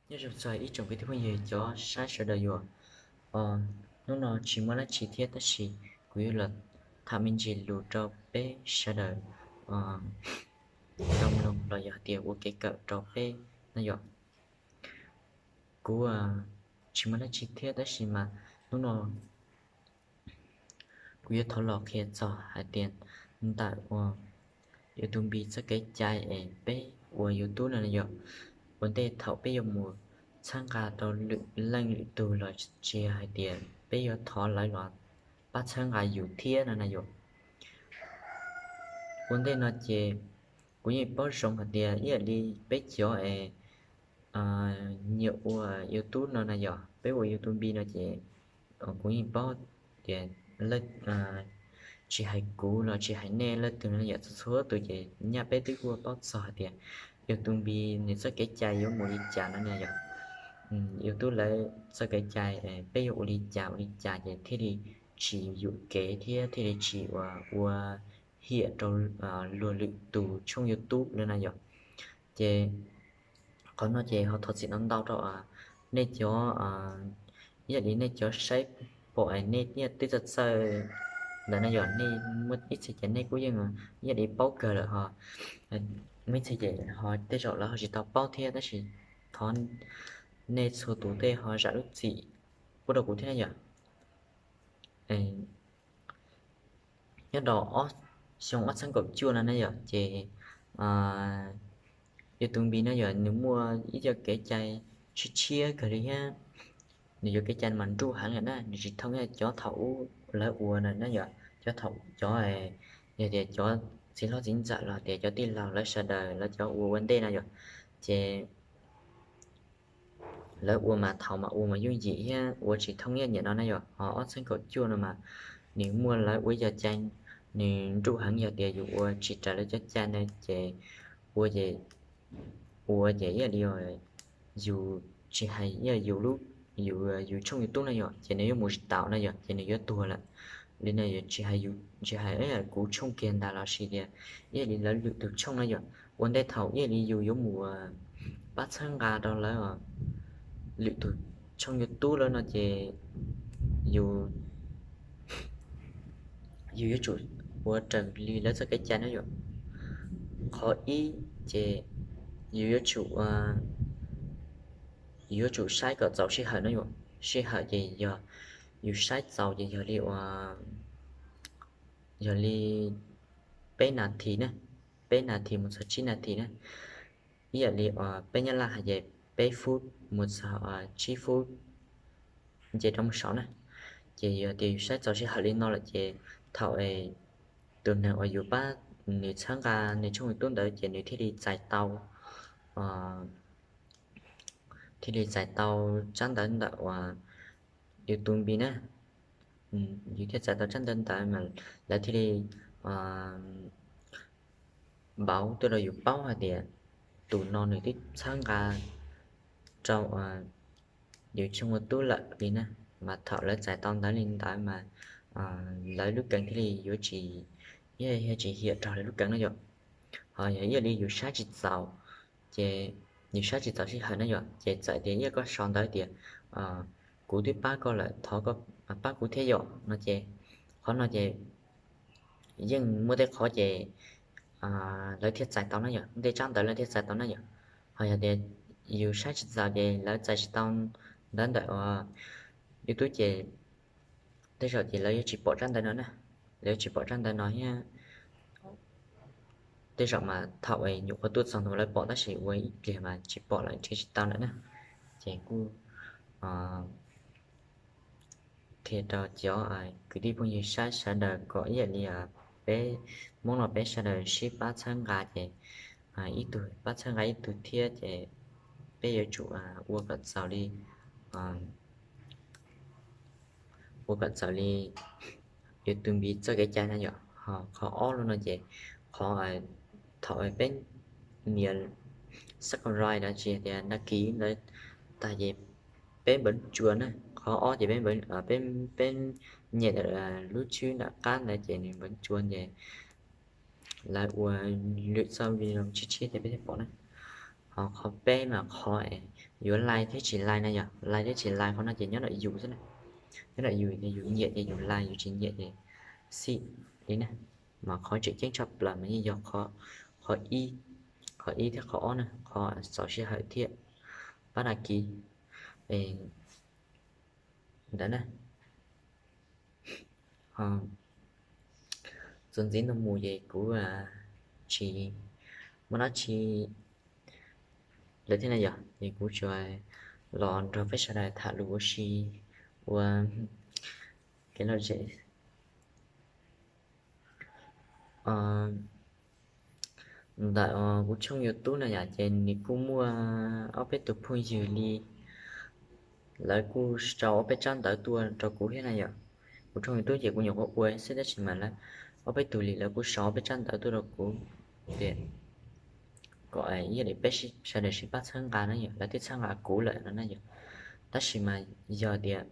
Nyob zoo txog ib tsoom kwv tij phooj ywg cov saib sawv daws yom. Hnub no tsis muaj dab tsi thiab tab sis kuv yuav los tham me ntsis lus rau peb sawv daws tau mloog los yog hais tias ua kev kawm rau peb no yom. Kuv tsis muaj dab tsi thiab tab sis mas hnub no kuv yuav thov los qhia txog hais tias ntawm uas YouTube txoj kev cai es peb ua YouTube no yom, ua ntej thaum peb yuav mus txhawb nqa rau lwm leej lwm tug los tsis hais tias peb yuav thov lawv los pab txhawb nqa yus thiab no na yom. Ua ntej no ces kuv yeej paub zoo hais tias ib yam li peb cov es nyiam ua YouTube no na yom, peb ua YouTube no ces kuv yeej paub tias tsis hais kuv los tsis hais nej leej twg no yom, txhua txhua tus ces nyaj peb twb kuj paub txog hais tias YouTube nws txoj kev cai yuav mus li cas no na yom. YouTube lawv txoj kev cai peb yuav ua li cas ua li cas ces thiaj li tsis yuam kev thiab thiaj li tsis ua, ua hiam rau luag lwm tus tshooj YouTube no na yom. Ces qhov no ces ho thov txim ntau ntau rau nej cov, ib yam li nej cov saib pom nej ib yam twb txawj txawj ntawd na yom, nej muaj ib txhia ces nej kuj yeej ib yam li paub kawg lawm ho, muaj ib txhia ces ho tej zaum lawv ho tsis tau paub thiab tab sis thov nej txhua tus tej ho zam lub txim pub rau kuv thiab na yom. Nyob rau ob, xyoo ob txhiab kaum cuaj no na yom ces YouTube no yom nws muaj ib co kev cai tshiab tshiab kawg li thiab. Nws yuav kev cai mas nruj heev lawm na, nws tsis thooj ib yam cov thaum ub lawv ua na yom, cov thaum cov, yog tias cov txiv hlob txiv ntxawm los tias cov tij laug lawv sawv daws lawv cov ua ua ntej no yom, ces lawv ua mas thaum mas ua mas yooj yim thiab ua tsis thooj ib yam no na yom. Ho ob txhiab kaum cuaj no mas nws muaj lawv ua ib co cai, nws nruj heev, yog tias yus ua tsis raws lawv cov cai na ces ua ces, ua ces ib yam li yus tsis hais ib yam yus lub, yus, yus tshooj YouTube na yom ces nws yuav mus tsis taus na yom, ces nws yuav tuag lawm. Li no yus tsis hais, tsis hais kuv tshooj kiag ntag los sis tias ib yam li lawv lwm tus tshooj na yom, ua ntej thaum ib yam li yus yuav mus pab txhawb nqa rau lawv lwm tus tshooj YouTube lawm no ces yus, yus yuav tsum ua raws li lawv txoj kev cai na yom. Qhov ib ces yus yuav tsum, yus yuav tsum saib kom txaus sij hawm na yom. Sij hawm ces yog yus saib txaus ces yog li ua, yog li peb nas this na, peb nas this mus txog tsib nas this na, ib yam li peb Nyab Laj hais ces peb phút mus txog tsib phút nce rau mus saud na. Ces yog tias yus saib txaus sij hawm li no lawm ces thaum tus neeg uas yus pab nws txhawb nqa nws tshooj YouTube ntawd ces nws thiaj li txais tau, thiaj li txais tau tsab ntawv ntawm uas YouTube na. Yus thiaj txais tau tsab ntawv ntawd mas lawv thiaj li pauv tuaj rau yus paub hais tias tus no nws twb txhawb nqa rau yus tshooj YouTube lawm li na. Mas thaum lawv txais tau ntawv li ntawd mas lawv lub keev thiaj li yuav tsis, yuav tsis hiam rau lawv lub keev na yom. Ho yog ib yam li yus saib tsis txaus, ces yus saib tsis txaus sij hawm na yom, ces txawm tias ib yam koj sau ntawv tias kuv twb pab koj lawm, thov koj pab kuv thiab yom no ces, qhov no ces yeej muaj tej qhov ces lawv thiaj txais tau na yom, tej tsab ntawv lawv thiaj txais tau na yom. Ho yog tias yus saib tsis txaus ces lawv txais tsis tau ntawv ntawm YouTube ces tej zaum ces lawv yuav tsis pom tsab ntawv no na, lawv yuav tsis pom tsab ntawv no thiab. Tej zaum mas thaum nyuam qhuav tuaj txog ntawd lawv pom tab sis ua ib pliag mas tsis pom lawm, nrhiav tsis tau lawm na. Ces kuj qhia rau cov kwv tij phooj ywg saib sawv daws kom ib yam li peb Hmoob no peb sawv daws sib pab txhawb nqa ces ib tug pab txhawb nqa ib tug thiab ces peb yuav tsum ua kom txaus li, ua kom txaus li YouTube txoj kev cai na yom. Ho qhov ob los no ces qhov, thaum peb nias subscribe los sis tias đăng ký ntawd tag ces peb npawv tsuas na. Qhov ob ces peb, peb nyem lub tswb nram qab ntawd ces nws npawv tsuas ces lawv ua lwm txoj video tshiab tshiab ces peb thiaj pom na. Ho qhov peb mas qhov Yuav like thiab tsis like na yom, like thiab tsis like qhov no ces nyob ntawm yus xwb na. Nyob ntawm yus, yus nyiam ces yus like, yus tsis nyiam ces xij li na. Mas qhov tseem ceeb tshaj plaws mas yeej yog qhov ib, qhov ib thiab qhov ob na, qhov txaus sij hawm thiab pab đăng ký ntawd na. Txuas ntxiv ntu mus ces kuv tsis muaj dab tsi lawm thiab na yom, ces kuv tsuas los nrog peb sawv daws tham lus ua si ua kev lom zem. Ntawm kuv tshooj YouTube na yom, ces nws kuj muaj ob peb tug phooj ywg li, lawv kuj sau ob peb tsab ntawv tuaj rau kuv thiab na yom. Kuv tshooj YouTube ces kuv nyuam qhuav ua xwb tab sis mas lawv ob peb tug li lawv kuj sau ob peb tsab ntawv tuaj rau kuv tias kom ib yam li peb sawv daws sib pab txhawb nqa na yom, lawv twb txhawb nqa kuv lawm no na yom. Tab sis mas yog tias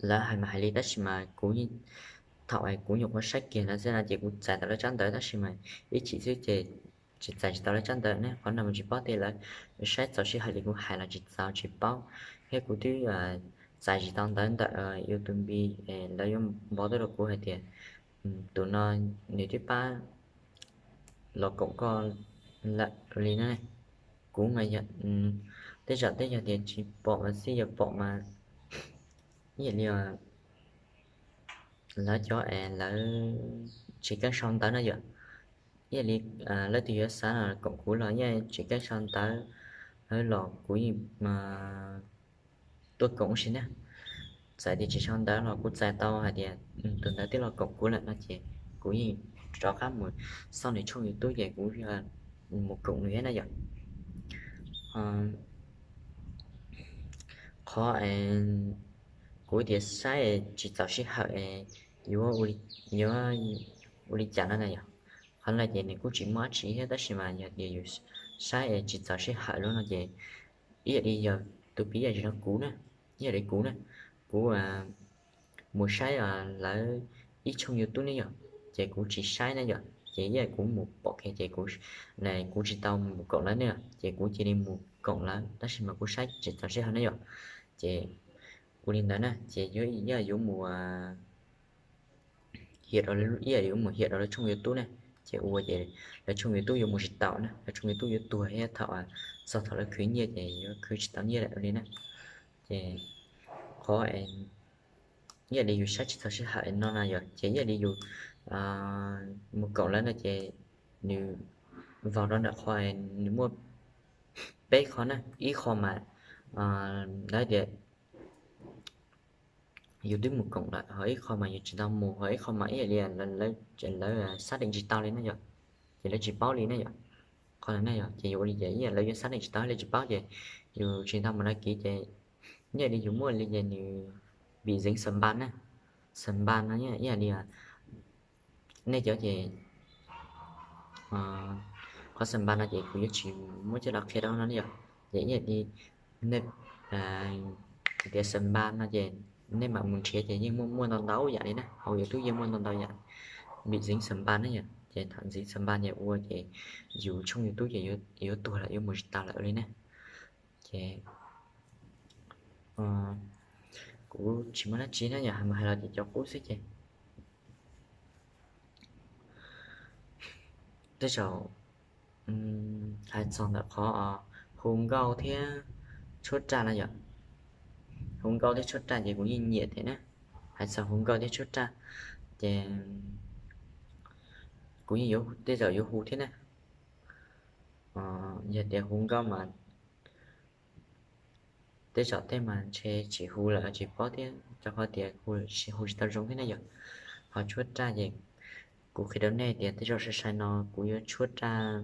lawv hais mas hais li tab sis mas kuv, thaum kuv nyuam qhuav saib kiag lawv xwb no ces kuv txais tau lawv tsab ntawv tab sis mas ib chim xwb ces tsis txais tsis tau lawv tsab ntawv ne, qhov no mas tsis paub tias lawv saib txaus sij hawm li kuv hais los tsis txaus tsis paub, thiab kuv twb txais tsis tau ntawv ntawm YouTube lawv yuav npov tuaj rau kuv hais tias tus no nws twb pab los koom koj lawm li na. Kuv mas yog tej zaum tej yog tias tsis pom mas xij, yog pom mas ib yam li lawv cov es lawv tsis keej sau ntawv na yom. Ib yam li leej twg yuav xav koom kuv los yeej tsis keej sau ntawv los kuv yeej tuaj koom si na. Txawm tias tsis sau ntawv los kuv txais tau hais tias tus ntawd twb los koom kuv lawm no ces kuv yeej rov qab mus xauj nws tshooj YouTube ces kuv mus koom nws thiab na yom. Qhov kuv tias saib tsis txaus sij hawm yuav ua li cas no na yom. Qhov no ces nws kuj tsis muaj dab tsi thiab tab sis mas yog tias yus saib tsis txaus sij hawm lawm no ces ib yam li yog tus piv yam li no kuv na, ib yam li kuv na, kuv mus saib lawv ib tshooj YouTube ne yom, ces kuv tsis saib ne yom, ces ib yam kuv mus pom kiag ces kuv tsis tau mus koom lawv ne yom, ces kuv cia li mus koom lawv tab sis mas kuv saib tsis txaus sij hawm ne yom. Ces ua li ntawd na ces yog yuav mus hiam rau, ib yam yuav mus hiam rau lawv tshooj YouTube na, ces ua ces lawv tshooj YouTube yuav mus tsis tau na, lawv tshooj YouTube yuav tuag thiab thaum txog thaum lawv khwv nyiaj ces yuav khwv tsis tau nyiaj lawm li na. Ces qhov ib yam li yus saib tsis txaus sij hawm no na yom, ces ib yam li yus mus koom lawv no ces nws vau rau ntawm qhov nws muaj peb qhov na, ib qho mas lawv tias yus twb mus koom lawm, ho ib qho mas yus tsis tau mus, ho ib qho mas ib yam li lawv xab deem tsis tau li na yom, ces lawv tsis paub li na yom. Qhov no na yom, ces yus ua li ces ib yam lawv yuav xab deem tsis tau, lawv tsis paub ces yus tsis tau mus đăng ký ces ib yam li yus muaj li ces nws bị dính sập bàn na, sập bàn no ib yam li nej cov ces qhov sập bàn no ces kuv yuav tsis muab coj los qhia rau no yom, ces ib yam li nej tias sập bàn no ces nej mam mus nrhiav ces yeej muaj muaj ntau ntau yam li na, hauv YouTube yeej muaj ntau ntau yam bị dính sập bàn na yom, ces thaum dính sập bàn ces ua ces yus tshooj YouTube ces yuav tuag lawm, yuav mus tsis tau lawm li na. Ces kuv tsis muaj dab tsi na yom, hais mus hais los ces cov qub xwb ces tej zaum hais txog ntawm qhov hu nkauj thiab tshuab raj na yom. Hu nkauj thiab tshuab raj ces kuv yeej nyiam thiab na. Hais txog hu nkauj thiab tshuab raj ces kuv yeej yuav, tej zaum yuav hu thiab na. Yog tias hu nkauj mas tej zaum tej mas ntshe tsis hu lawm tsis paub thiab, rau qhov tias hu tsis tau zoo thiab na yom. Ho tshuab raj ces kuv qhia rau nej tias tej zaum sai sai no kuv yuav tshuab raj,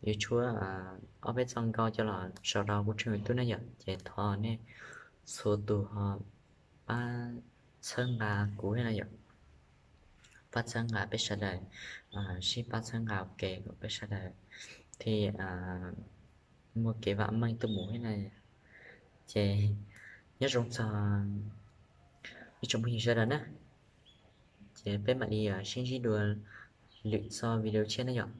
yuav tshuab ob peb txoj nkauj coj los sau rau kuv tshooj YouTube na yom, ces thov nej txhua tus ho pab txhawb nqa kuv thiab na yom. Pab txhawb nqa peb sawv daws, sib pab txhawb nqa ua ke kom peb sawv daws thiaj muaj kev vam meej tuaj mus thiab na. Ces nyob zoo txog ib tsoom phooj ywg sawv daws na, ces peb mam li sib ntsib dua lwm txoj video tshiab na yom.